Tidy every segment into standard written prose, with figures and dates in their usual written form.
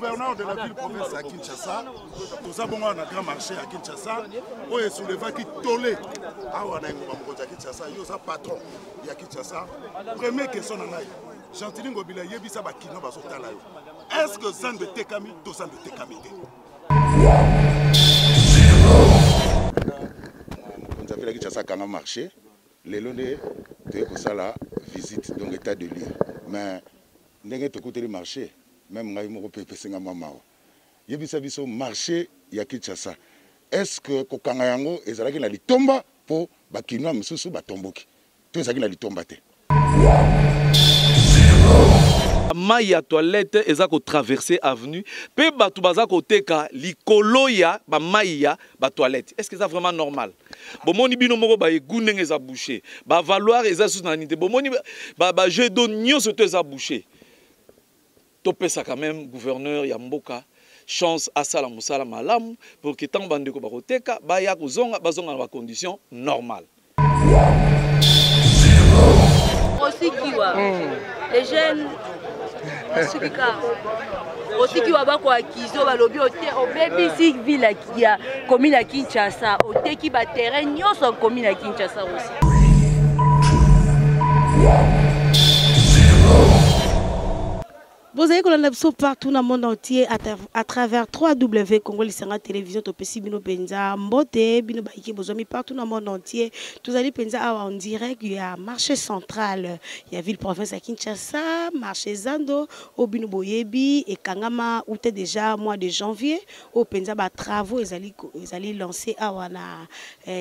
Gouverneur de la ville province ya Kinshasa, toza bongo na grand marché ya Kinshasa oyo esoulevaki tole awa na engumba mokonzi ya Kinshasa. Yo oza patron ya Kinshasa. Première question na ngai, Gentiny Ngobila, yebisa ba kino bazotala yo, est-ce que zando etekami to zando etekami te? Mokonzi ya ville ya Kinshasa akanga marché lelo nde toye kosala visite, donc état de lieu. Mais ndenge tokuteli marché, même ngai moko mpe epesinga mwa mawa. Yebisa biso marché ya Kinshasa, est-ce que kokanga yango ezalaki na litomba mpo bakinois mosusu batomboki to ezalaki na litomba te? Mai ya toilette eza ko traverser avenue pe bato baza koteka likolo ya ba mai ya ba toilette. Est-ce que ça vraiment normal? Bomoni bino moko ba égout ndenge eza bouché, ba valoir eza sous na nité, bomoni ba ba jeu d'eau nyonso to eza bouché. Topesa quand même gouverneur ya mboka chance asala mosala malamu pour que tango bandeko bakoteka baya kozonga, bazonga na ba conditions normales. Osikiwa. Les jeunes osukika osikiwa bakoakizo balobi ote obebisi ville ya commune ya Kinshasa, oteki ba terrain nyonso ya commune ya Kinshasa aussi. Bozali kolanda biso partout na monde entier à travers 3W Congo Lisanga Télévision. Topesi bino penza mbote bino bayike bozwami partout na monde entier. Tozali penza awa en direct ya marché central ya ville province ya Kinshasa, marché Zando oyo bino boyebi ekangama ute déjà mois de janvier oyo penza ba travaux ezali lancé awa na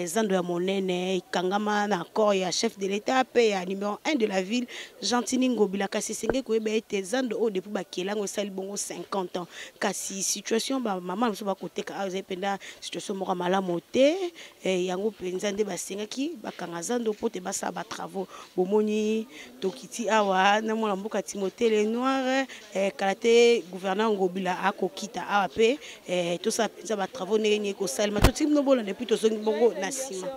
Zando ya monene ekangama na accord ya chef de l'État pe ya numéro 1 de la ville Gentiny Ngobila. Kasi esengeli koyeba ete Zando oyo depuis bakelango esali bongo 50 ans, kasi situation ba mama mosusu bakoteka awa ezali mpenza situation moko ya malamu te. Yango mpenza nde basengaki bakanga Zando po te basala ba travaux. Bomoni tokiti awa na mwana mboka Timothée Lenoir, kala te gouverneur Ngobila akokita awa pe tosala mpenza ba travaux ndenge nini ekosalema. Totiki bino bolanda et puis tozongi bongo na nsima.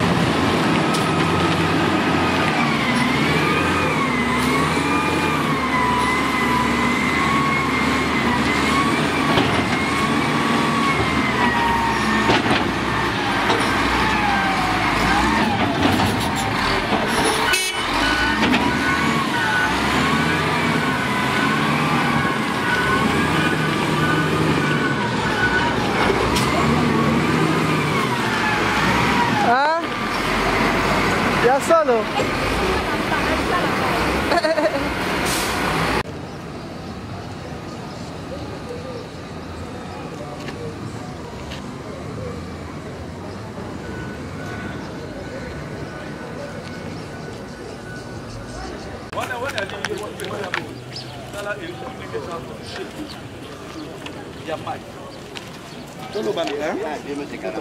Ah, ya solo.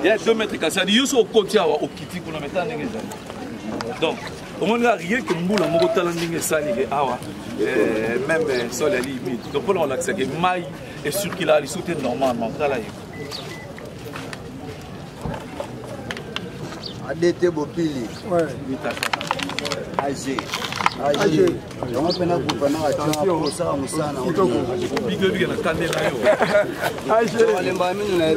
Ya 2 mètres kasi adi yo so okoti awa okiti kuna meta ndenge ezali. Donc omoni kaka rien que mbula moko tala ndenge esali ke awa, même sol ya limite. Donc mpona kolakisa ke mai ecirculaka lisusu te normalement, tala ye. ADT Bopili. Ouais. AG. Yango mpe na gouverneur atia kosala mosala na bikebike na kandela yo. Alemba mino na ye.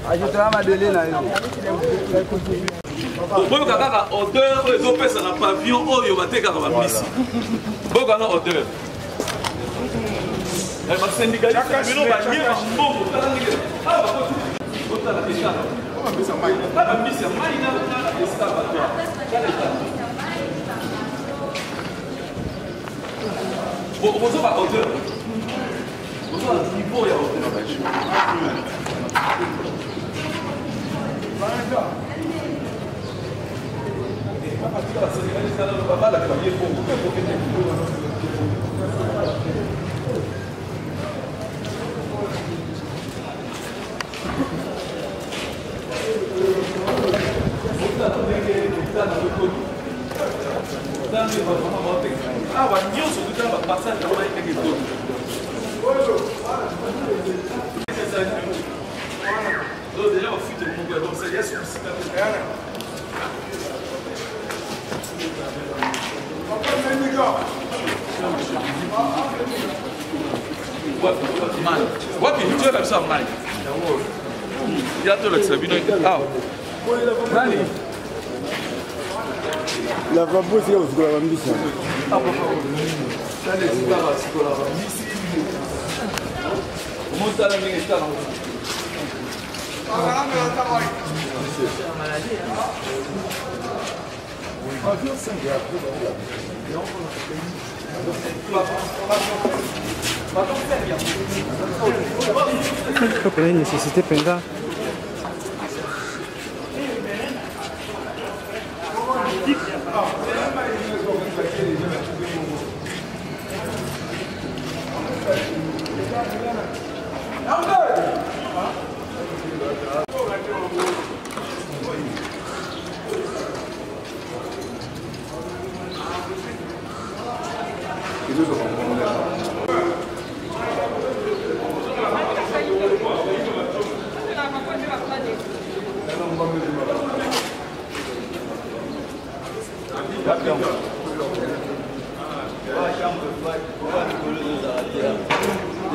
Ajutela mabele na yo. Boyoka kaka odeur oyo ezopesa na pavillon oyo batekaka bambisi. Boyoka na odeur. Basyndicaliste bino balie bambongo, tala ndenge awa bakoti otala esika bambisi ya mai na esika bato. Bozo ba odeur, bozo ba niveau ya odeur. Awa nyonso totala bapassage ya mai ndenge ekomi. Donc déjà bafuite moko ya donc c'est ya sukisika. Wapi toyela biso ya mai ya tolakisa bino awa nani. Lavabo esika kosukola bambisi. Tala esika basukola bambisi, omotala ndenge etala. Topena nécessité mpenza.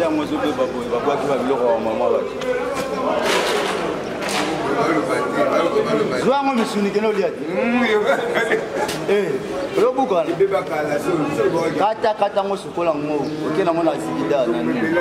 Yango ezobeba boye, babwaki babiloko ya mama bato. Zwa yango misuni, kende olia te oyobukana. Kata kata yango, sukola yango, oke nango na zikida na nini.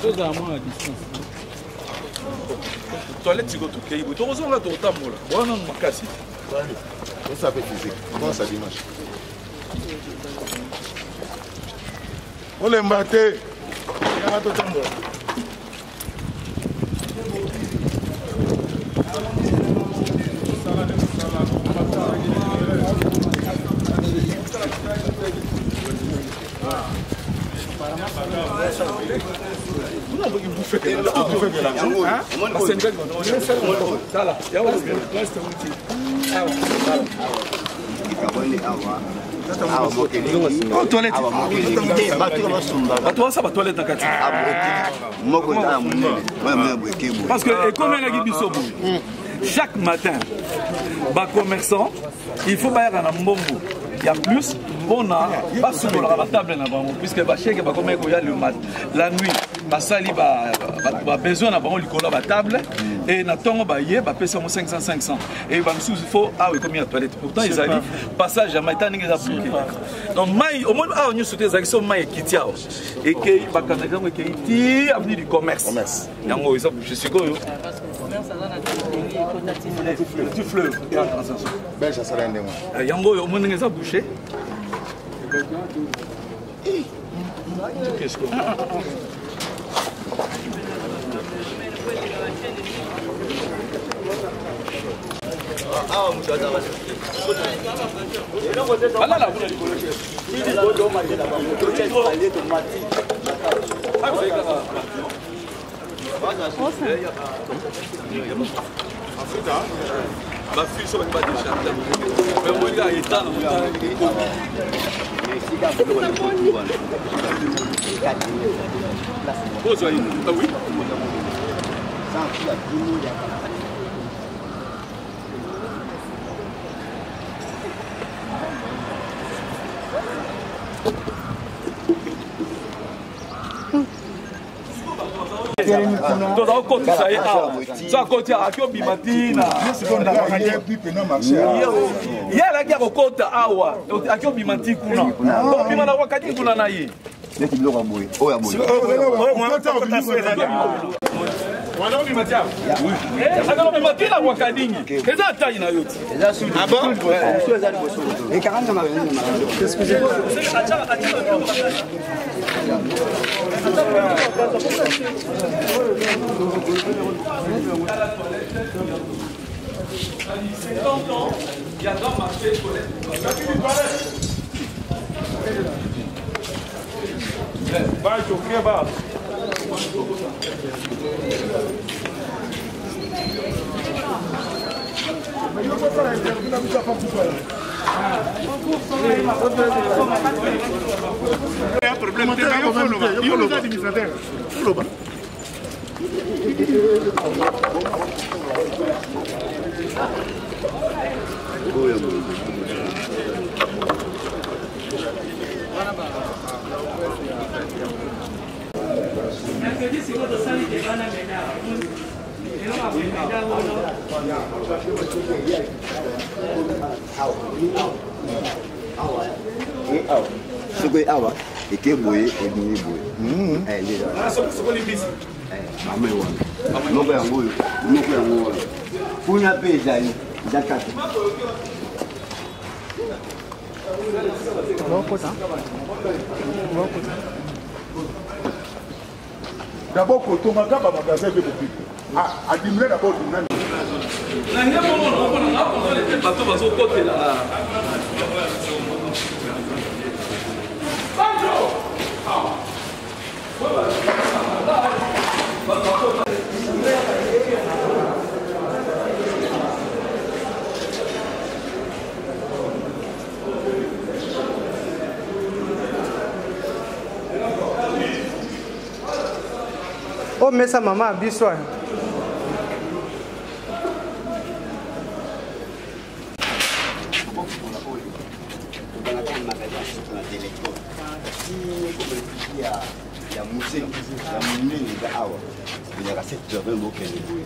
Tozala mwa na distance. Toilette sikoyo tokei boye, tokozonga, tokotambola wana makasi. Ça fait physique. Comment ça dimanche? Olemba te. Yanga totambola. Tala. Bato basumbaka. Bato basala batoilette na kati. Moko eza ya monene, wana boye boye. Parce que ekomelaki biso boye, chaque matin bacommerçant il faut bayaka na mbongo ya plus mpona basukolaka batable na bango, puisque bacheke bakomaki koya le mat la nuit, basali babesoin na bango likolo ya batable e na ntongo baye bapesi yango 500 500 e bamisusu. Fo awa ekomi ya toilette, pourtant ezali passage ya mai. Ta ndenge eza bloqué. Donc mai omoni awa nyonso te ezalaki so mai ekiti awa, ekei bakandaki yango, ekei ti avenue du Commerce. Yango eza bouché sikoyo. Petit fleuve ya transaction. Belge asala ndenge wana. Yango oyo omoni ndenge eza bouché. Qu'est-ce que balala kuna likolo chef. Bafile so balingi badecharge me omoni kaka eta na ozwa ye oui. Toza kokotisa ye awa, so akoti aki obima ntina ye alaki akokota awa, aki obima nti kuna, obima na wakati kuna na ye. Neti biloko ya boye, oyo ya boye. Wana obima ti awa, akala obima ti na wakadingi, eza atai na yo ti. Eza liboso ekangani na. 50 ans, il y a grand marché toilette. Vai, Keba. Problème te, yo foloba, yo loba administrateur, oloba. Mercredi sikoyo tosali débat na Médard, eloko ya Médard wana. Awa soki awa eke boye, ebimi boye. Mama wana moko yango oyo, moko yango wana kuna mpe ezali, eza kaka. D'abord kotongaka bamagasin mpe kopika adimile d'abord nani. Na nde bongo naomona nga kontrole te, bato bazokotela. Oyo mesa mama ya biso ayo. Ya musée ya monene eza awa, ezalaka 7 heures bokende boye,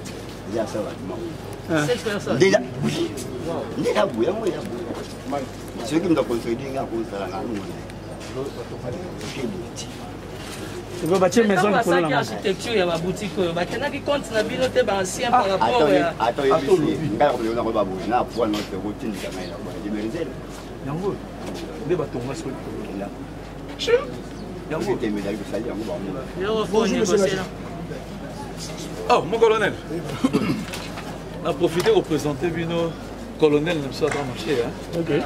eza ya sala batima oyo nde eza boye, yango eza boye. Soki moto aconsolide nga, akozala na mona. Sikoyo batie maison likolo na architecture ya baboutique oyo, bakendaki compte na bino te, baancien par rapport ya Ata oyebisi ngai, nakoleka nakoyeba boye na poids nyonso ekotindika ngai na poids demerizele. Yango nde batonga sikoyo likolo. Yango tembe ezali kosali yango bamona. Oh, mon colonel, on a profité pour présenter bino colonel na biso ata marché, hein? Ok.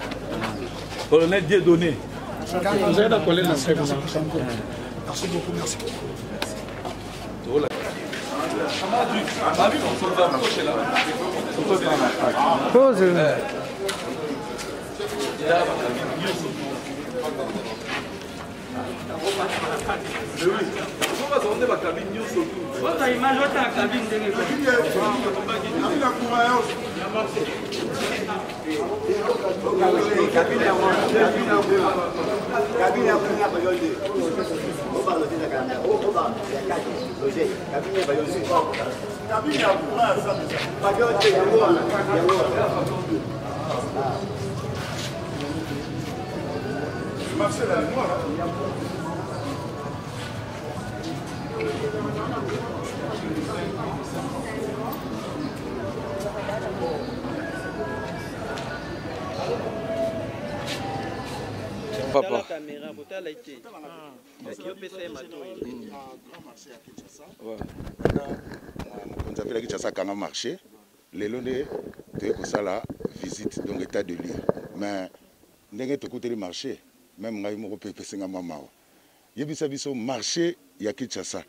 Colonel Dieudonné. Vous avez la colonel na. Merci beaucoup, merci beaucoup. Pose. Ota image, ota cabine ndenge. Cabine ya kuna bayo nde cabine ya bayo nde, cabine ya courant ya bayo te, yango wana, yango wana. Marché la noire. Papa. Mokonzi apelaki Kinshasa akanga marché lelo nde toye kosala visite, donc état de lieu. Mais ndenge tokuteli marché, même ngai moko mpe epesinga mwa mawa. Yebisa biso, marché ya Kinshasa,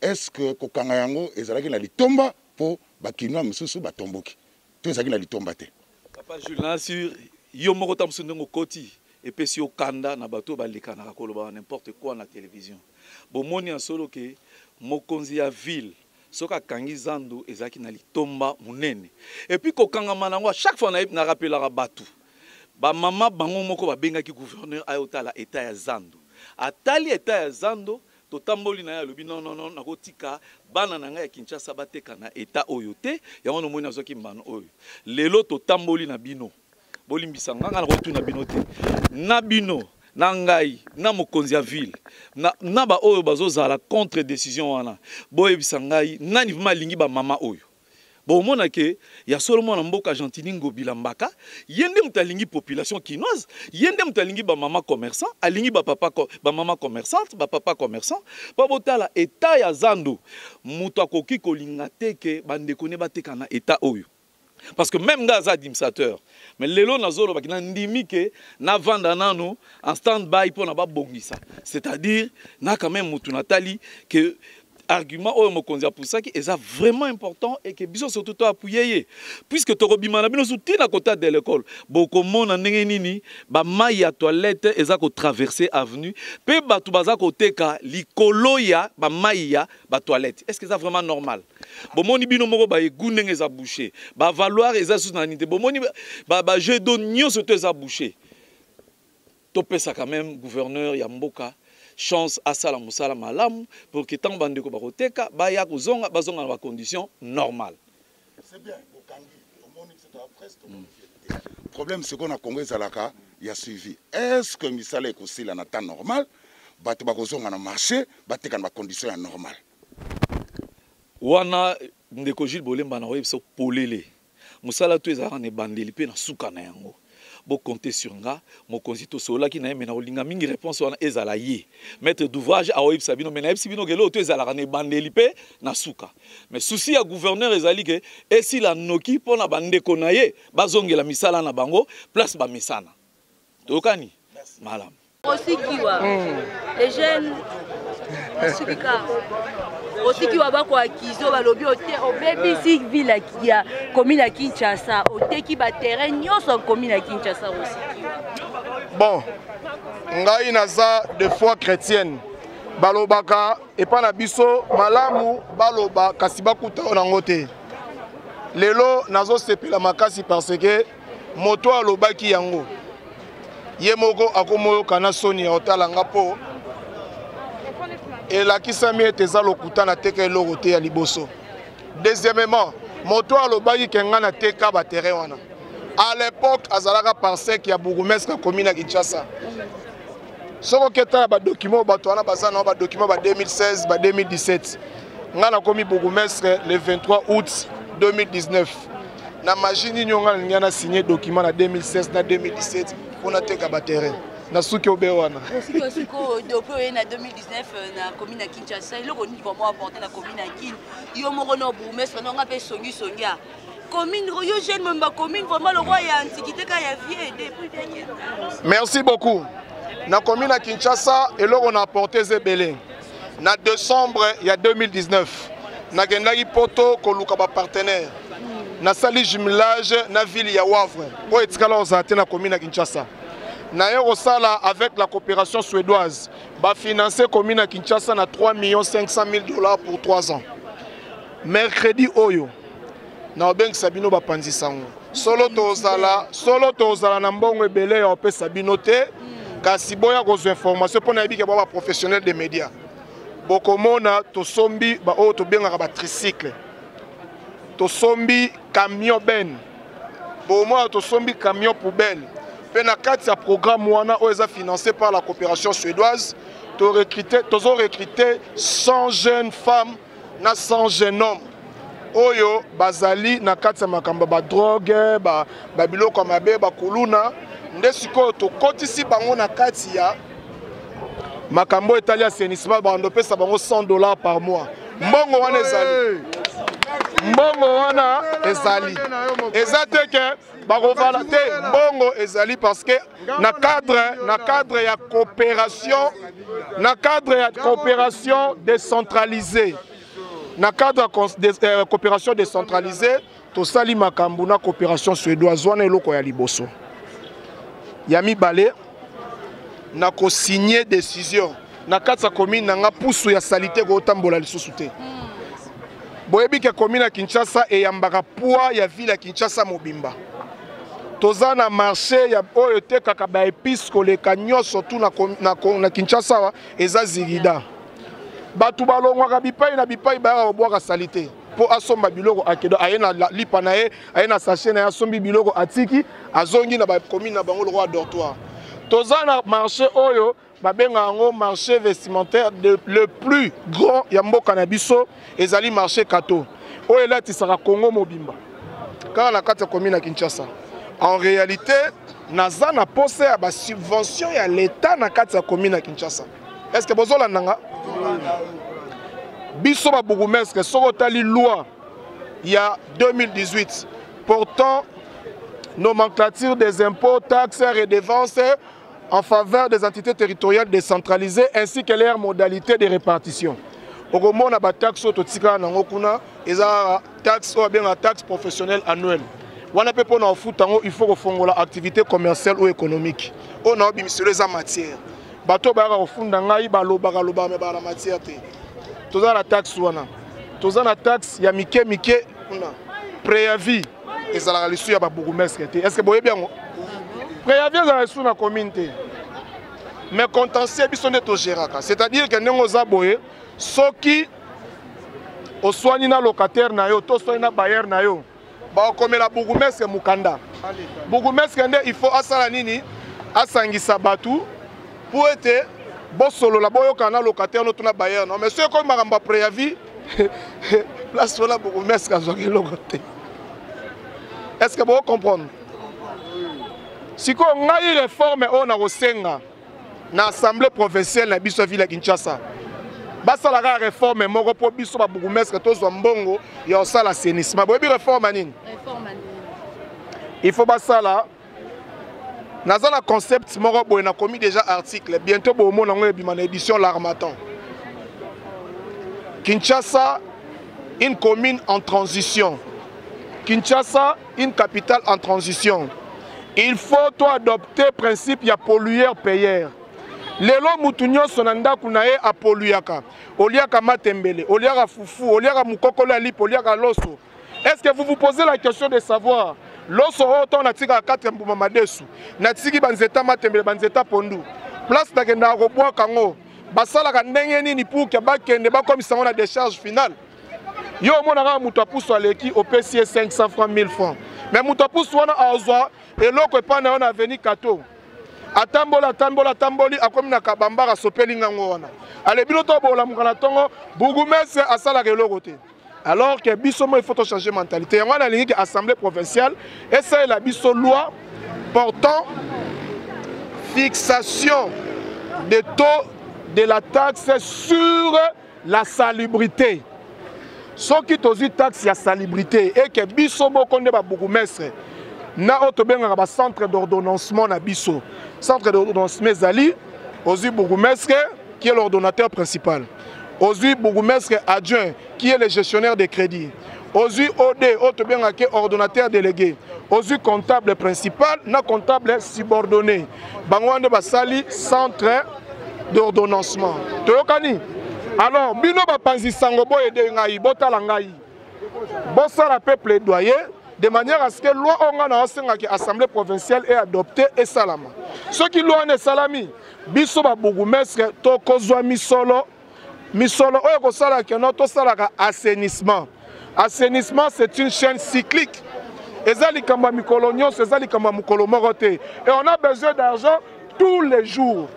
est ce que kokanga yango ezalaki na litomba mpo bakinois mosusu batomboki to ezalaki na litomba te? Papa Jules, na sur yo moko ta mosusu ndenge okoti epesi yo kanda na bato oyo balekanaka koloba n'importe quoi na télévision. Bomoni ya solo ke mokonzi ya ville soki akangi zando ezalaki na litomba monene. Et puis kokangama nango, à chaque fois na rappelaka bato, bamama bango moko babengaki gouverneur ayo otala état ya zando. Atali état ya zando, totamboli na ye, alobi: "Non, non, non, nakotika bana na ngai ya Kinshasa bateka na état oyo te." Yango nomoni nazwaki mbano oyo lelo totamboli na bino. Bolimbisa nga, nga nakotuna bino te, na bino na ngai na mokonzi ya ville na baoyo bazozala contre décision wana, boyebisa ngai nani vraiment alingi bamama oyo. Bomona ke ya solo mwana mboka Gentini Ngobila Mbaka, ye nde moto alingi population kinoise, ye nde moto alingi bamama commerçant, alingi bapapa, bamama commerçante, bapapa commerçant. Mpo botala état ya zando, moto akoki kolinga te ke bandeko ne bateka na état oyo, parce que même nga aza administrateur, mais lelo nazolobaki na ndimi ke navanda nano en stand by mpo na babongisa. C'est-à-dire na quand même motu natali ke argument oyo mokonzi apusaki eza vraiment important et que biso surtout to appuyer ye, puisque tokobima na bino su ntina kota de l'école, bokomona ndenge nini bamai ya toilette eza kotraverse avenue mpe bato baza koteka likolo ya bamai ya batoilette. Est ce que eza vraiment normal? Bomoni bino moko baégout ndenge eza bouché, baavaloir eza susu na nini te. Bomoni bajet d'eau nyonso to eza bouché. Topesa quand même gouverneur ya mboka chance asala mosala malamu pour que ntango bandeko bakoteka baya kozonga, bazonga na bacondition normale. C'est bien, okangi, omoni biso toa presse, tomoni problème sikoyo na Congo ezalaka ya suivi. Est ce que misala ekosila na temps normal, bato bakozonga na marché, bateka na bacondition ya normal? Wana ndeko Gilles Bolemba na oyebisa polele, mosala to ezalaka na ebandeli mpe na suka na yango. Bocompter sur nga. Mokonzi tosololaki na ye, me na kolinga mingi réponse wana ezala ye maître d'ouvrage aoyebisa bino. Me nayebisi bino ke eloko to ezalaka na ebandeli mpe na suka, mais souci ya gouverneur ezali ke esila noki mpo na bandeko na ye bazongela misala na bango place bamesana. Toyokani malamu. Osikiwa les jeunes basukika osikiwa, bakoakizo, balobi ote obebisi ville ya commune ya Kinshasa, oteki baterrain nyonso ya commune ya Kinshasa. Osikiwa. Bon, ngai naza de foi chrétienne. Balobaka epai na biso malamu, baloba kasi bakuta oyo nango te. Lelo nazosepela makasi parce que moto alobaki yango ye moko akomoyoka na soni ya kotala nga, mpo elakisami ete eza lokuta, nateka eloko te ya liboso. Deuxièmement, moto alobaki ke ngai nateka baterrain wana, à l'époque azalaka parsec ya bourgmestre ya commune ya Kinshasa. Soki oketala badocument oyo bato wana baza nango, badocument ba 2016, ba 2017, ngai nakomi bourgmestre le 23 août 2019. Na magie nini oyo ngai nalingi na signe document na 2016 na 2017 mpo nateka baterrain? Na suki obe wana. Sikoyo, depuis oye na 2019 na commune ya Kinshasa, eloko nini vraiment apporte na commune ya Kin? Yo moko na bourgmestre nonga mpe songisongi ya commune, yo jeune memba commune vraiment lokwa ya antiquité ka ya vie depuis. Merci beaucoup. Na commune ya Kinshasa, eloko na apporte eza ebele. Na décembre ya 2019, nakendaki Poto koluka bapartenaire. Nasali jumelage na ville ya Wavre oyo etikala kozala te na commune ya Kinshasa. Naye kosala avec la coopération suédoise, bafinance commune ya Kinshasa na 3 500 000 $ pour 3 ans. Mercredi oyo naobengisa bino bapanzi sango. Solo tozala, solo tozala na mbongo ebele ya kopesa bino te, kasi boya kozwa information mpo nayebi ke ba baprofessionnel de média. Bokomona tosombi baoyo tobengaka batricycle, tosombi camion benne, bomona tosombi camion poubelle. Mpe na kati ya programme wana oyo eza financé par la coopération suédoise, tozo recruter 100 jeunes femmes na 100 jeunes hommes. Oyo bazali na kati ya makambo ya badrogue, babiloko ya mabe, bakuluna, nde sikoyo tokotisi bango na kati ya makambo etali assainissement, bando pesa bango 100 $ par mois. Mbongo wana ezali, mbongo wana ezali, eza te ke bakovala te, mbongo ezali parce que na cadre ya coopération, na cadre ya coopération décentralisée, na cadre ya coopération décentralisée, tosali makambo na coopération suédoise wana. Eloko ya liboso. Ya mibale, na kosigne décision na kati ya commune na nga, pusu ya saleté kotambola lisusu te. Boyebi ke commune ya Kinshasa eyambaka poids ya ville ya Kinshasa mobimba. Toza na marché ya oyo etekaka baépices koleka nyonso tu na Kinshasa awa, eza Zirida. Bato balongwaka bipai na bipai, bayaka kobwaka saleté mpo asomba biloko, akedo aye na lipa na ye, aye na sachet na ye, asombi biloko, atiki, azongi na bacommune na bango lokola dortoir. Toza na marché oyo babengaka yango marché vestimentaire le plus grand ya mboka na biso, ezali marché Kato, oyo elatisaka Congo mobimba, kaka na kati ya commune ya Kinshasa. En réalité, naza na posa ya basubvention ya l'État na kati ya commune ya Kinshasa. Est ce que bozolanda nga? Biso babourgmestre, soki otali loi ya 2018 portant nomenclature des impôts, taxes, redevances en faveur des entités territoriales décentralisées ainsi que leurs modalités de répartition, okomona bataxe oyo totikala nango kuna eza taxe oyo abengaka taxe professionnelle annuelle. Wana mpe, mpona kofuta yango, il faut kofongola activité commerciale ou économique. Oyo na obimiselo eza matière. Bato oyo bayaka kofunda ngai balobaka lobaka, me bala na matière te. Toza na taxe wana, toza na taxe ya mike mike kuna. Préavis ezalaka lisu ya babourgmestre te. Est ce que boyebi yango? Préavis ezalaka lisu na commune te, mais contentieux biso nde togéraka. C'est-à-dire ke ndenge oza boye, soki oswani na locataire na yo to oswani na bailleur na yo, bakokomela bourgmestre mokanda. Bourgmestre nde il faut asala nini? Asangisa bato po ete bosolola, boyokana na locataire no to na bailleur no. Mais soki ekomi makambo ya préavis, place wana bourgmestre azwaka eloko te. Est ce que bocomprendre sikoyo ngai réforme oyo nakosenga na assemblée provinciale na biso ya ville ya Kinshasa? Basala kaka réforme moko mpo biso babourgmestre tozwa mbongo ya kosala assainissement. Boyebi réforme ya nini il faut basala? Naza na concept moko boye, nakomi déjà article, bientôt bomona yango ebima na édition L'Harmattan. Kinshasa, une commune en transition. Kinshasa, une capitale en transition. Il faut to adopter principe ya pollueur payeur. Lelo mutu nyonso na ndako na ye apoluyaka. Oliaka matembele, oliaka fufu, oliaka mokokolo ya lipa, oliaka loso. Est ce que vous vous posez la question de savoir loso oyo, ntango natikaka 4 mbuma madesu, natiki banzeta matembele, banzeta pondu, place nakendaka kobwaka yango, basalaka ndenge nini pour ke bakende bakomisa yango na décharge finale? Yo omonaka moto apusu aleki, opesi ye 500 francs, 1000 francs, mais moto apusu wana azwa eloko epai na yo na avenue Kato, atamboli, atamboli, atamboli, akomi na Kabambara, asopeli ngango wana. Ale bino to bolamuka na ntongo, bourgmestre asalaka eloko te, alors que biso mo il faut changer mentalité. Yango wana alingi ke assemblée provinciale esalela biso loi portant fixation des taux de la taxe sur la salubrité. Soki tozwi taxe ya salubrité, eke biso moko nde babourgmestre na oyo tobengaka bacentre d'ordonnancement na biso. Centre d'ordonnancement ezali: ozwi bourgmestre qui est l'ordonnateur principal, ozwi bourgmestre adjoint qui est le gestionnaire de crédit, ozwi OD oyo tobengaka ordonnateur délégué, ozwi comptable principal na comptable subordonné. Bango wana nde basali centre d'ordonnancement. Toyokani? Alors bino bapanzi sango, boyede ngai, botala ngai, bosala mpe plaidoyer de manière à ce que loi oyo ngai na osengaki assemblée provinciale e adopté esalama. Soki loi wana esalami, biso babourgmestre tokozwa misolo, misolo oyo ekosalaka keno tosalaka assainissement. Assainissement, c'est une chaîne cyclique, eza likambo ya mikolo nyonso, eza likambo ya mokolo moko te, et on a besoin d'argent tous les jours.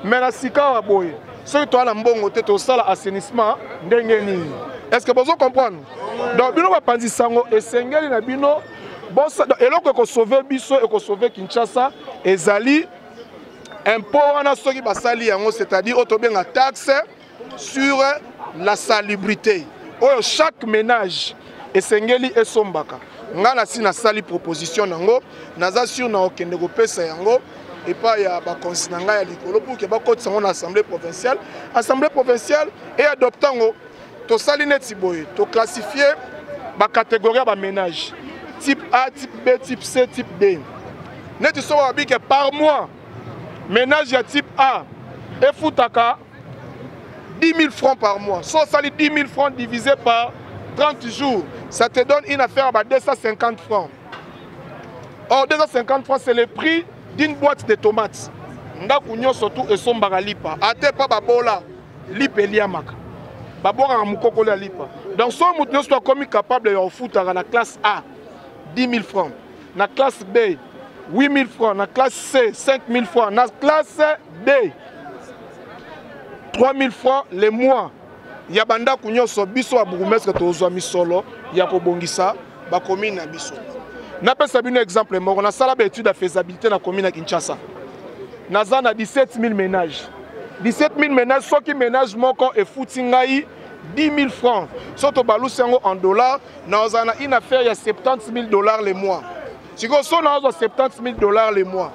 Mais na sika awa boye, soki toza na mbongo te, tosala assainissement ndenge nini? Est ce que bozo comprendre? Donc bino bapanzi sango esengeli na bino eloko ekosauve biso, ekosauve Kinshasa ezali impôt wana. Soki basali yango, c'est-à-dire oyo tobenga taxe sur la salubrité, oyo chaque ménage esengeli esombaka. Ngai nasi nasali proposition nango, naza sur na okende kopesa yango epai ya bakonzi na ngai ya likolo pour ke bakotisa yango na assemblée provinciale. Assemblée provinciale eadopte yango. Tosali neti boye, toclassifie bacatégorie ya baménage: type A, type B, type C, type D. Neti soki babi ke par mois ménage ya type A efutaka 10 000 francs par mois, so osali 10 000 francs divisé par 30 jours, ça te donne une affaire à 250 francs. Or 250 francs, c'est le prix d'une boîte de tomates. Ndako nyonso tu esombaka lipa, ate pa babola lipa eliamaka, babwakaka mokokolo ya lipa. Donc so moto nyonso akomi capable ya kofutaka na classe A 10 000 francs, na classe B 8 000 francs, na classe C 5 000 francs, na classe D 3 000 francs le mois ya bandako nyonso, biso ba bourgmestre tozwa misolo ya kobongisa bacommune na biso. Napesa bino exemple moko: nasala baétude ya faisabilité na commune ya Kinshasa, naza na 17 000 ménages. 17 000 ménages, soki ménage moko efuti ngai 10 000 francs, so tobalusi yango en dollars, nazala na une affaire ya 70 000 dollars le mois. Sikoyo so nazwa 70 000 dollars le mois,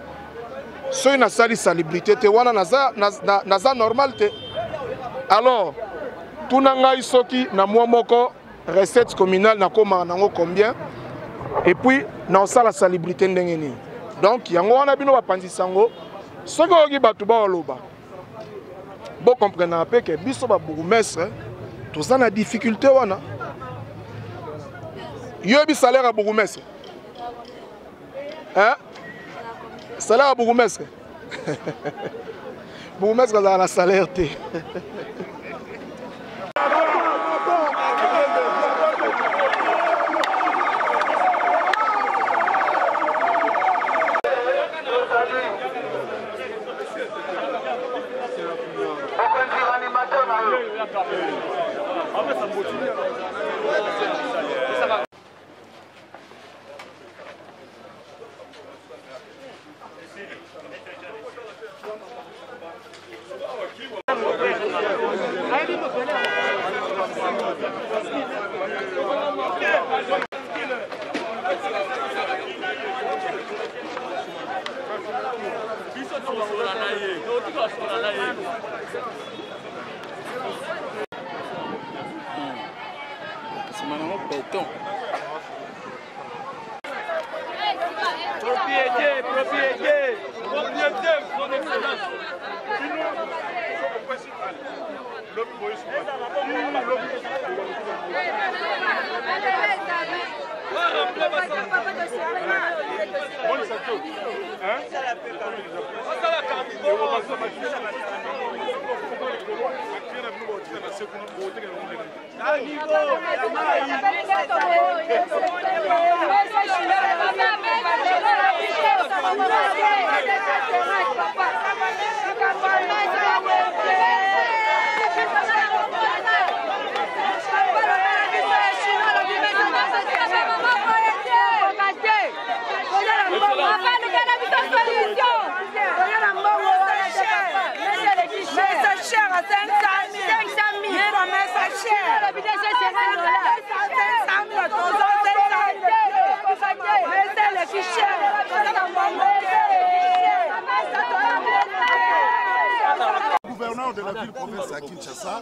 soki nasali salubrité te wana, naza normal te. Alors tuna ngai, soki na mwa moko recette communale nakomaka nango combien? Et puis naosala salubrité ndenge nini? Donc yango wana, bino bapanzi sango, soki oyoki bato baoloba, bocomprenaka mpe ke biso babourgmestre toza na difficulté wana. Yoyebi salaire ya bourgmestre, hein? Salaire ya bourgmestre, bourgmestre azala na salaire te. Nsima nango beton. Propriété, propriété, propriété, son excellence. Gouverneur de la ville province ya Kinshasa,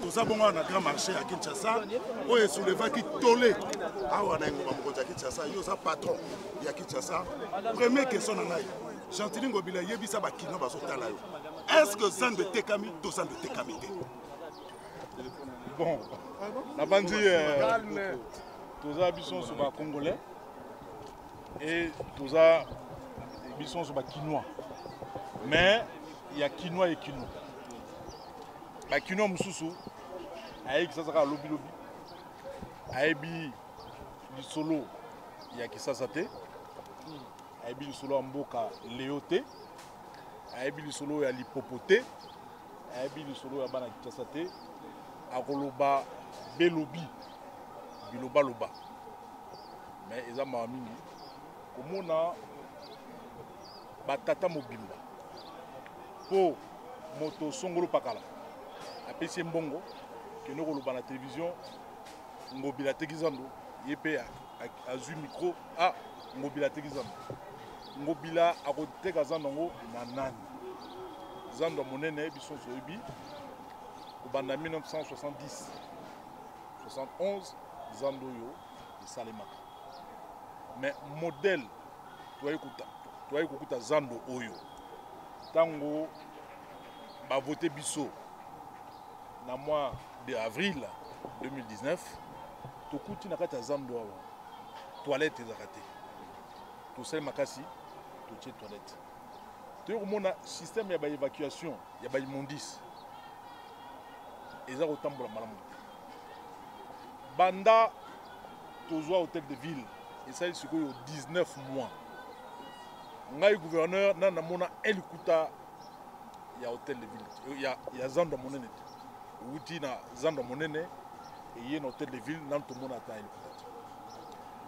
toza bongo na grand marché ya Kinshasa oyo esoulevaki tole awa na engumba mokonzi ya Kinshasa. Yo oza patron ya Kinshasa. Première question na ngai, Gentili Ngobila, yebisa bakino bazotala yo, est ce que zando etekami to zando etekami te? Bon, nabandi toza biso nyonso bacongolais et toza biso nyonso bakinois, mais ya kinois e kino bakinois mosusu ayebi Kisasa kaka lobilobi, ayebi lisolo ya Kisasa te, ayebi lisolo ya mboka leo te, ayebi lisolo ya lipopo te, ayebi lisolo ya bana Kinshasa te. Akoloba Belobi bilobaloba, mais eza mawa mingi komona batata mobimba mpo moto songolo pakala apesi ye mbongo kende koloba na television Ngobila ateki zando, ye mpe azwi micro, ah Ngobila ateki zando. Ngobila akoteka zando yango na nani? Zando ya monene biso nyonso oyebi kobanda 1970 71 zando oyo esalemaka, mais modèle toyaki kokuta zando oyo ntango bavote biso na mois de avril 2019, tokuti na kati ya zando awa toilette ezalaka te. Tosali makasi, totie toilette. Toyei komona système ya baévacuation ya baimmondice eza kotambola malamu te. Banda tozwa hôtel de ville, esali sikoyo 19 mois. Ngai gouverneur nani namona elikuta ya hôtel de ville ya zando ya monene te. Ewuti na zando ya monene eye na hôtel de ville, nanu tomona ata elikuta te.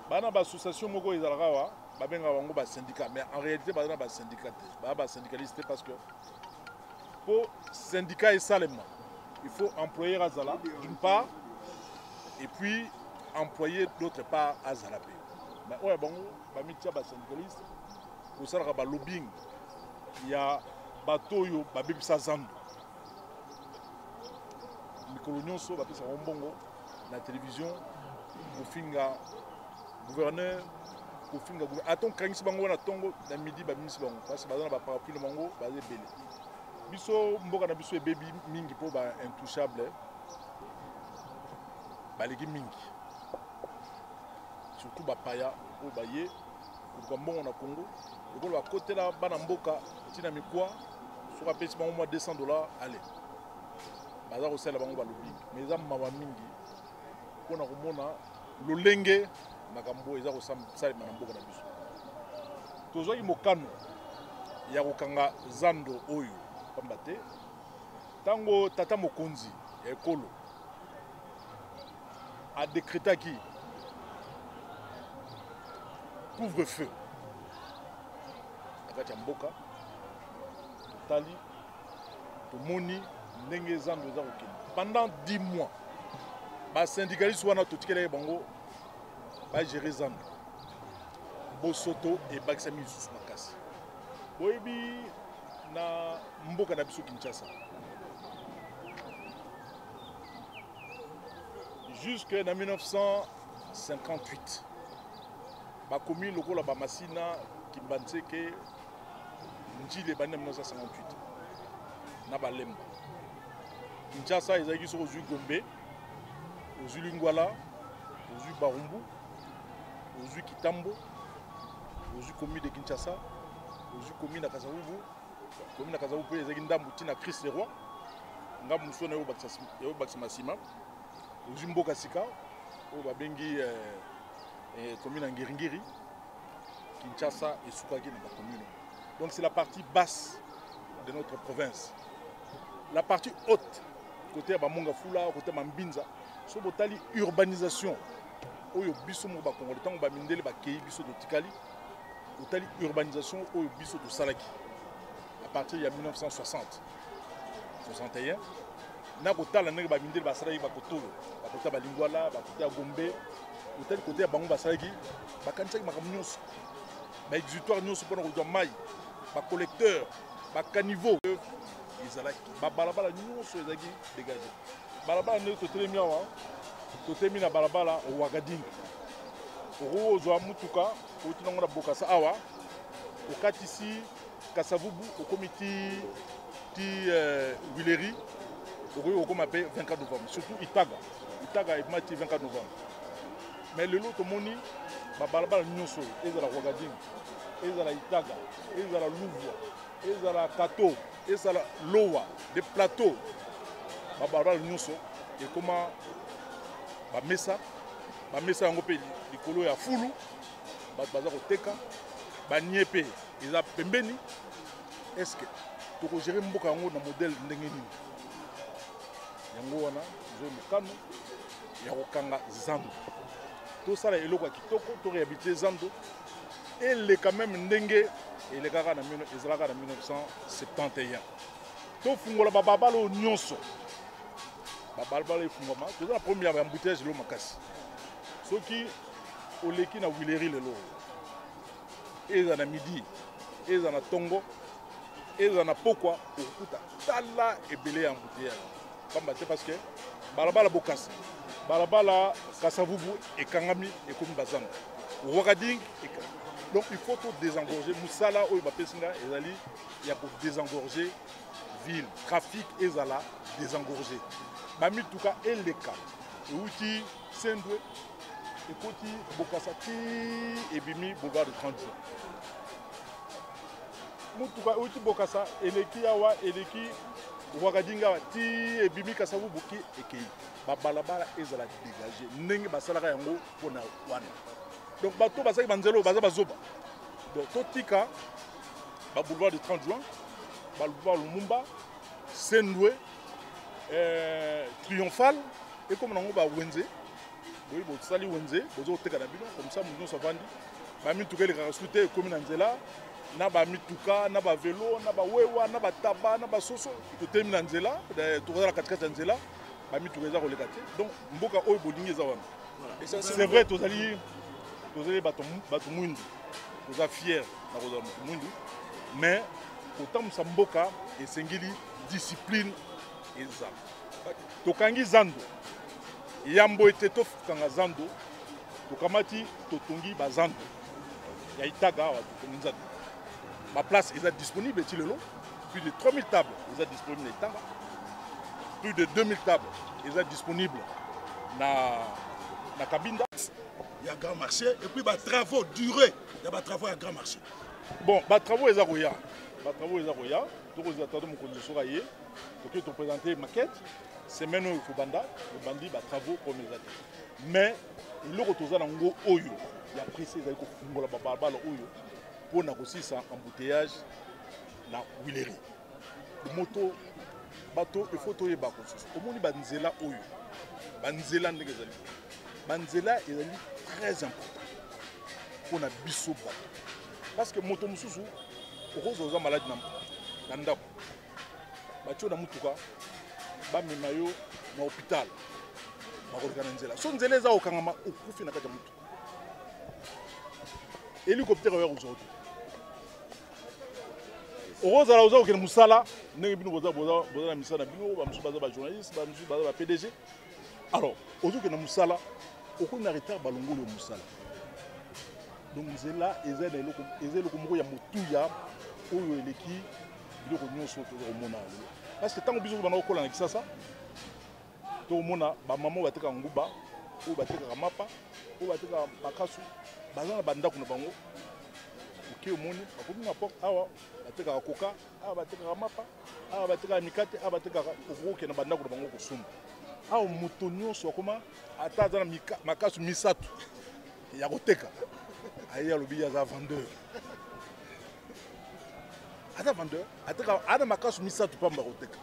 Bana baassociation moko ezalaka awa, babengaka bango basyndicat, mais en réalité baza na basyndicat te, baa basyndicaliste te, parce que mpo syndicat esalema, il faut employeur azala d'une part et puis employé d'autre part azala mpe. Mais oyo ya bango bamitia basyndicaliste kosalaka balobbying ya bato oyo babebisa zando. Mikolo nyonso bapesaka bango mbongo na télévision kofinga gouverneur, kofinga ata okangisi bango wana ntongo, na midi babimisi bango, parce baza na baparapluie na bango, baza ebele. Biso mboka na biso ebebi mingi mpo ba intouchable baleki mingi, surtout bapaya oyo baye koluka mbongo na Congo. Lokola bakotela bana mboka ntina mikwa, soki apesi bango mwa 200 $, ale baza kosalela bango balobi. Mais eza mawa mingi mpona komona lolenge makambo eza kosalema na mboka na biso. Tozwaki mokano ya kokanga zando oyo pamba te ntango tata mokonzi ya ekolo adécrétaki couvre-feu na kati ya mboka, totali, tomoni ndenge zando eza kokende. Pendant 10 mois, basyndicaliste wana totikelaki bango bagérer zando, bosoto ebakisami lisusu makasi. Boyebi, na mboka na biso Kinshasa, jusque na 1958, bakomi lokola Bamasina, Kimbanseke, Njili ebandi na 1958 na Balemba. Kinshasa ezalaki soki ozwi Gombe, ozwi Lingwala, ozwi Barumbu, ozwi Kitambo, ozwi commune de Kinshasa, ozwi commune ya Kasavubu. Commune ya Kasavubu mpe ezalaki ndambu ntina Christ le Roi, ngambu mosusu wana eyobakisama nsima. Ozwi mboka sika oyo babengi commune ya Ngiringiri. Kinshasa esukaki na bacommune. Donc c'est la partie basse de notre province. La partie haute, côté ya Bamonga Fula, côté ya Mambinza, so botali urbanisation oyo biso moko bakongole, ntango bamindele bakei, biso totikali. Otali urbanisation oyo biso tosalaki à partir ya 1960 61, na kotala ndenge bamindele basalaki, bakotolo bakota Balingwala, bakota ya Gombe, otali kote ya bango basalaki, bakanisaki makambo nyonso, baexutoire nyonso mpona kozwa mai, bacollecteur, bacaniveau ezalaki, babalabala nyonso ezalaki dégagé. Balabala ndenge totelemi awa, totelemi na balabala Wagading, okoki kozwa mutuka outi nango na Bokasa awa, okatisi Kasavubu, okomi ti Huilerie, okoki kokóma mpe 24 novembre, surtout Itaga. Itaga ebima ti 24 novembre. Mais lelo tomoni babalabala nyonso oyo, ezala Wagading, ezala Itaga, ezala Luvua, ezala Kato, ezala Lowa de Plateau, babalabala nyonso ekóma bamesa. Bamesa yango mpe likolo ya fulu, bato baza koteka banie mpe eza pembeni. Est ce que tokogérer mboka yango na modèle ndenge nini? Yango wana tozwi mokano ya kokanga zando, tosala eloko ya kitoko, to réhabiliter zando eleka meme ndenge elekaka na ezalaka na 1971. Tofungola babalabala oyo nyonso, babalabala efungwama. Toza na problème ya embouteillage lelo makasi. Soki oleki na Huilerie lelo, eza na midi, eza na tongo, eza na pokwa, okokuta tala ebele ya embouteillage, pamba te parce que balabala Bokasa, balabala Kasavubu ekangami, ekomi bazamba Wakading. Donc il faut to désengorger. Mosala oyo bapesi nga ezali ya kodésengorger ville, trafic ezala désengorger, bamituka eleka euti Sendwe, ekoti Bokasa ti ebimi boulevard de 30 juin. Mutuka euti Bokasa, eleki awa, eleki Wakadinga awa ti ebimi Kasavubu ki ekei. Babalabala ezala dégage ndenge basalaka yango mpona wana. Donc bato basalaki banzela oyo baza bazoba. Donc totika baboulevard de 30 juin, baboulevard Lumumba, Sendwe, Triomphal, ekoma nango bawenze. Boyi bosali wenze, boza koteka na bino comme ça, moto nyonso avandi, bamituka elekaka su te, ekomi na nzela na bamituka na bavelo na bawewa na bataba na basoso. Totelemi na nzela, tokozala katikati ya nzela, bamituka eza koleka te. Donc mboka oyo bolingi eza wana. C'est vrai, tozali bato mwindu, toza fier na kozala moto mwindu, mais kotambwisa mboka esengeli discipline. Eza tokangi zando, yambo ete tokanga zando, tokamati, totongi bazando ya Itaga awa, totongi nzando, baplace eza disponible ti lelo. Plus de 3000 tables eza disponible na Itanga, plus de 2000 tables eza disponible na Kabinda. Ya grand marché, et puis batravaux, durée ya batravaux ya grand marché? Bon, batravaux eza koya, batravaux eza koya. Tokozela tata mokonzi soki aye, toke toprésente maquette. Semaine oyo kobanda ebandi batravaux comme eza te, mais eloko toza nango oyo ya presse ezali kofungola babalabala oyo mpona kosilisa embouteillage na Huilerie. Moto bato, il faut toyeba kosusu. Omoni banzela oyo, banzela ndenge ezali, banzela ezali très important mpona biso bato, parce que moto mosusu okozwa oza malade na ndako, batio na mutuka, bamema yo na hôpital, bakoleka na nzela. So nzela eza kokangama, okufi na kati ya mutuka, hélicoptère oya kozwa te. Okozala oza kokende mosala ndenge bino boza na misala na bino, bamosusu baza bajournaliste, bamosusu baza ba PDG. Alors ozokende mosala, okomi na retard, balongoli yo mosala. Donc nzela eza na eloko, eza eloko moko ya motuya oyo eleki biloko nyonso toza komona lelo, parce que ntango biso tobanda kokola na Kisasa, tokomona bamama oyo batekaka nguba, oyo batekaka mapa, oyo batekaka makasu, baza na bandako na bango. Oke omoni bakomi na porte awa batekaka koka, awa batekaka mapa, awa batekaka mikate, awa batekaka. Okoki kokende na bandako na bango kosomba. Awa moto nyonso akoma, ata aza na makasu misato ya koteka, aye alobi ye aza vendeur, aza vendeur, ateka ana makasu misato pamba koteka.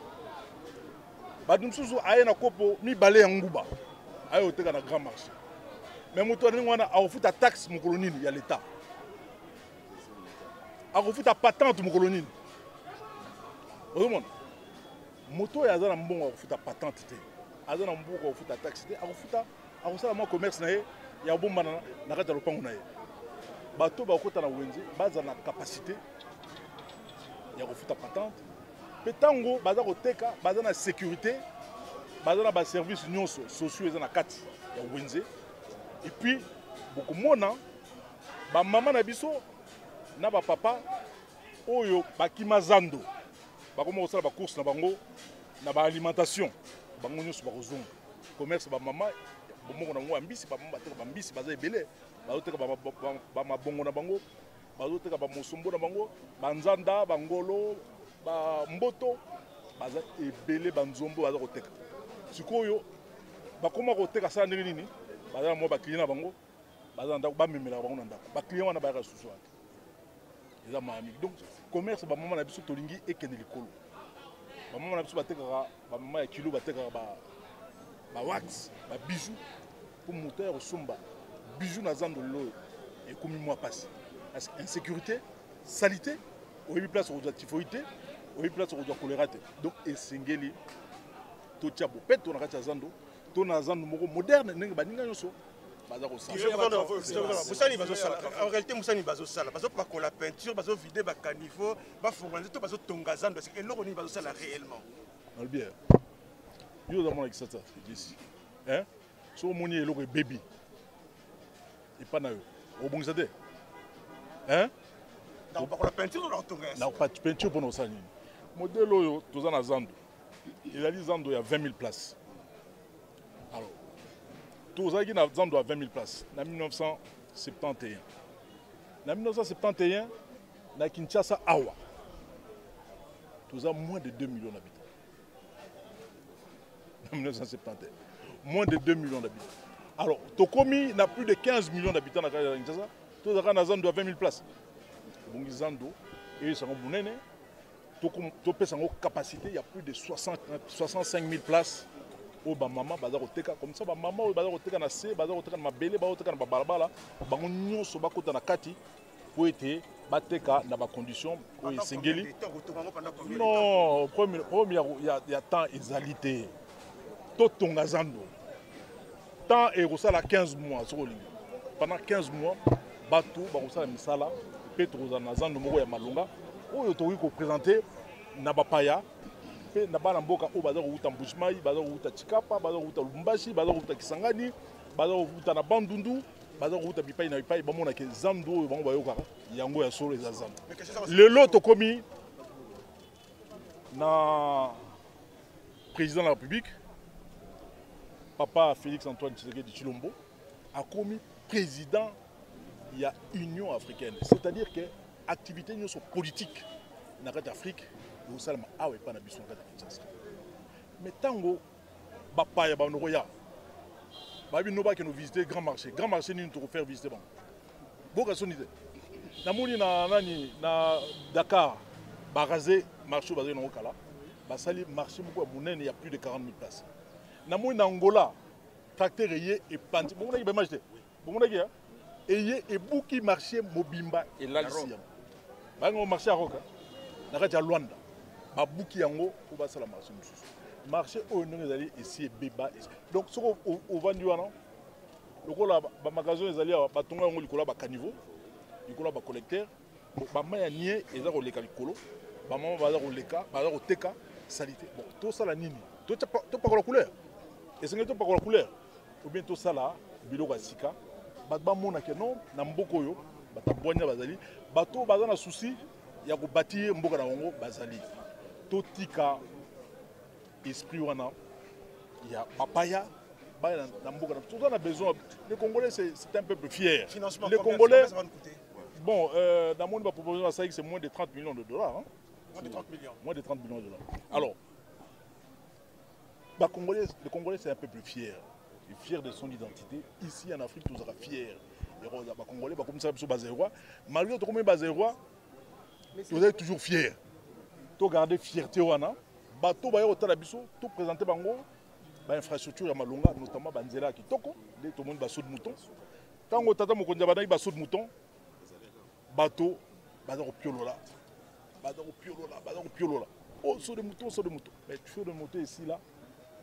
Bato mosusu aye na kopo mibale ya nguba, aye koteka na grand marché. Mais moto ya ndenge wana akofuta taxe mokolo nini ya l'État? Akofuta patente mokolo nini? Ozomona moto oyo aza na mbongo akofuta patente te, aza na mbongo akofuta taxe te, akofuta, akosala mwa commerce na ye ya kobombana na kati ya lopango na ye. Bato bakota na wenze baza na capacité ya kofuta patente, mpe ntango baza koteka baza na sécurité, baza na baservice nyonso sociaux eza na kati ya wenze. Et puis bokomona bamama na biso na bapapa oyo bakima zando, bakoma kosala bacourse na bango na baalimentation, bango nyonso bakozonga commerce. Bamama bomoko na bango ya mbisi, bamama bateka bambisi, baza ebele, bazoteka bamabongo na bango, bazoteka bamosombo na bango, banzanda, bangolo, bamboto, baza ebele, banzombo baza koteka. Sikoyo bakoma koteka sala ndenge nini? Baza na mwa baclient na bango, baza na ndako, bamemelaka bango na ndako. Baclient wana bayaka susu wana te, eza mawa mingi. Donc commerce bamama na biso tolingi ekende likolo. Bamama na biso batekaka, bamama ya kilo batekaka ba bawax, babijou, mpo moto ya kosomba bijou na zando lelo oyo ekomi mwa mpasi, parce que insécurité, salité, oyebi place okozwa typhoïde te, oyebi place okozwa choléra te. Donc esengeli totia bopeto na kati ya zando, to na zando moko moderne ndenge baninga nyonso baza kosala. Bazosala en réalité mosani, bazosala, bazopakola peinture, bazovide bacaniveau, bafongola nzete, to bazotonga zando? Eloko nini bazosala réellement? Nalobi yo oza mwana Kisasa, Jesi, soki omoni eloko ebebi epa na yo, obongisa te? Nakopakola peinture to nakotonga? Na peinture mpona kosala nini? Modèle oyo toza na zando ezali zando ya 20 000 places. Alors tozalaki na zando ya 20 000 places na 1971. Na 1971 na Kinshasa awa toza moins de 2 millions d'habitants. Na 1971, moins de 2 millions d'habitants. Alors tokomi na plus de 15 millions d'habitants na kati ya Kinshasa, tozalaka na zando ya 20 000 places. Ebongi zando eyesango monene, topesa yango capacité ya plus de 60, 65 000 places, oyo bamama baza koteka comme ça, bamama oyo baza koteka na se, baza koteka na mabele, baza koteka na babalabala, bango nyonso bakota na kati po ete bateka na bacondition oyo esengeli. Non, problème ya temps ezali te. Totonga zando, temps ekosala 15 mois soki olingi. Pendant 15 mois bato bakosala misala, mpe tokozala na zando moko ya malonga oyo tokoki koprésente na bapaya mpe na bana mboka oyo baza kowuta Mbujimayi, baza kowuta Tshikapa, baza kowuta Lubumbashi, baza kowuta Kisangani, baza kowuta na Bandundu, baza kowuta bipai na bipai, bamonake zando oyo bango bayokaka yango ya solo eza zando. Lelo tokomi na président de la République, papa Félix Antoine Tshisekedi Tshilombo, akomi président ya Union africaine, c'est-à-dire que activité nyonso politique na kati ya Afrique ekosalama awa epai na biso na kati ya Kinshasa. Mais ntango bapaya bando koya, bayebi no bakende visiter grand marché. Grand marché nini tokofaire visiter bango? Boka soni te. Namoni na nani, na Dakar, baraser marché oyo bazali nango kala, basali marché moko ya monene ya plus de 40 000 places. Namoni na Angola, tracteur eye epanzi. Bomonaki baimage te? Bomonaki ya eye ebuki marché mobimba, elalisi yango. Bayango marché ya Roca na kati ya Luanda, babuki yango mpo basala marché mosusu. Marché oyo ndenge ezali esi ebeba. Donc soki ovandi wana, lokola bamagasin ezali awa, batonga yango likolo ya bacaniveau, likolo ya bacollecteur, bamai ya nie eza koleka likolo, bamama baza koleka, baza koteka salité. Bon, tosala nini? Topakola couleur? Esengeli topakola couleur ou bien tosala biloko ya sika, bato bamonake non, na mboka oyo bato ya bwanya bazali, bato oyo baza na souci ya kobâtir mboka na bango bazali. Totika esprit wana ya bapaya baya na mboka na biso. Toza na besoin, les Congolais, c'est un peuple fier. Financement, les combien, Congolais combien ça va nous coûter? Bon, namoni baproposition basalaki, c'est moins de 30 millions de dollars, hein? Moins de 30 millions. Moins de 30 millions de dollars. Alors Bacongolais, le Congolais, c'est un peuple fier, et fier de son identité. Ici en Afrique, tozalaka fier. Bacongolais bakomisa biso bazaïrois. Malgré tokomi bazaïrois, tozali toujours fier. Togarde fierté wana. Bato baya kotala biso, toprésente bango bainfrastructure ya malonga, notamment banzela ya kitoko nde tomoni basaut de mouton. Ntango tata mokonzi abandaki basaut de mouton, bato baza kopiolola, baza kopiolola, baza kopiolola: "Oh, saut de mouton, saut de mouton." Mais saut de mouton esila,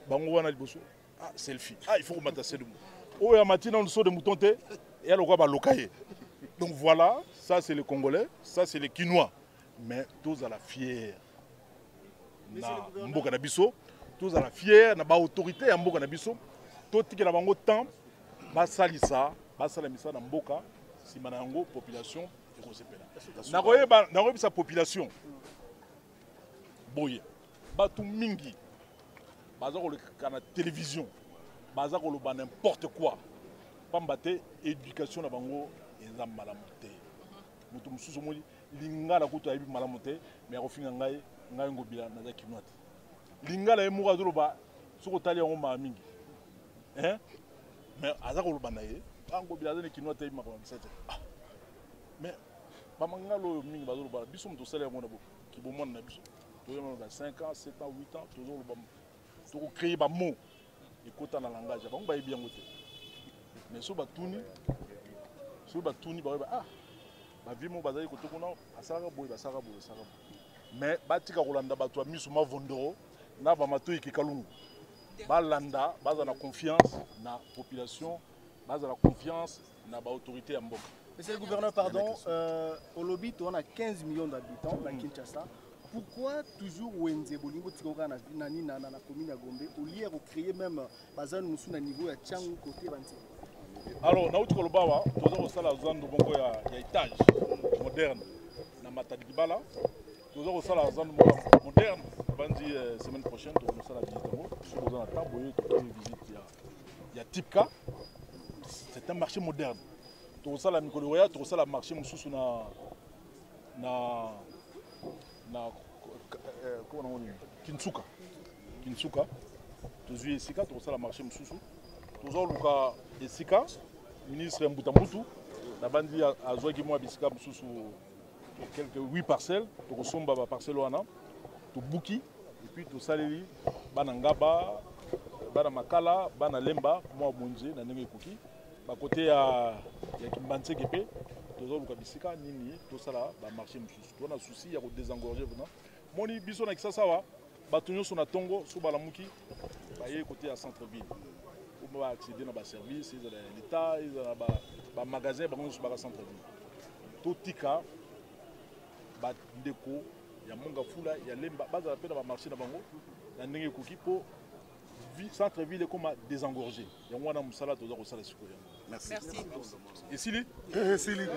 bango wana liboso, ah, selfie, ah, il faut komata saut de mouton. Oyo amati nanu saut de mouton te, eya lokola baloka ye. Donc voilà, ça c'est le Congolais, ça c'est le Kinois. Mais tozala fier na mboka na biso, tozala fier na baautorité ya mboka na biso. Totikela bango temps basalisa, basala misala na mboka. Nsima na yango population ekosepela. Nakoyebisa population boye: bato mingi baza koleka na télévision, baza koloba n'importe quoi, pamba te éducation na bango eza malamu te. Moto mosusu omoni lingala kutu ayebi malamu te, mais akofinga ngai. Ngai Ngobila, naza Kinois te. Lingala ye moko azoloba, soki otali yango maa mingi, mais aza koloba na ye: "Ah, Ngobila aza ne Kinois te, ayebi makambo ya bisa te." Ah. Mais bamangala oyo mingi bazoloba, biso moto osali yango na kibomwana na biso. Toyeba ba 5 ans, 7 ans, 8 ans, tozoloba tokocreye bamot ekota na langage ya bango, bayebi yango te. Mais so batuni, soki batuni, bakoyeba: ah, bavie moko bazali kote kuna, basalaka boye, basalaka boye, basalaka boye. Mais batika kolanda bato ya miso mavondoro na bamatoi kikalungu. Balanda, baza na confiance na population, baza na confiance na baautorité ya mboka. Monsieur le gouverneur, pardon, olobi, on a 15 millions d'habitants na Kinshasa. Pourquoi toujours wenze bolingo tikoka na nani na commune ya Gombe au lieu de créer même bazan musu na niveau ya Tshangu côté banti? Alors, nauti koloba awa, toza kosala zando moko ya étage moderne na Matadi Kibala. Toza kosala zando moko ya moderne bandi semaine prochaine tokosala visite yango. Soki boza na temps boye, tokoki visite ya type K. C'est un marché moderne. Tokosala mikolo oya, tokosala marché mosusu na comment nango nini, Kinsuka. Kinsuka tozwi esika, tokosala marché mosusu. Tozoluka esika, ministre ya Mbuta Mbutu nabandi azwaki mwa bisika mosusu, quelque 8 parcelles. Tokosomba baparcelle wana, tobuki et puis tosaleli bana Ngaba, bana Makala, bana Lemba mwa bonze na ndenge ekoki. Bakote ya Kimbanseke mpe tozoluka bisika nini tosala bamarché mosusu. Toza na souci ya kodésengorger vraiment. Moni biso na Kisasa awa, bato nyonso na ntongo so balamuki, baye kote ya centre ville po baaccéder na baservice, ezala ya l'État, ezala bamagasin, bango nyonso baka centre ville. Totika bandeko ya Mont Ngafula, ya Lemba, bazala mpe na bamarché na bango na ndenge ekoki mpo centre ville ekoma désengorgé. Yango wana mosala toza kosala sikoyo yango. Merci. Esili. Esili.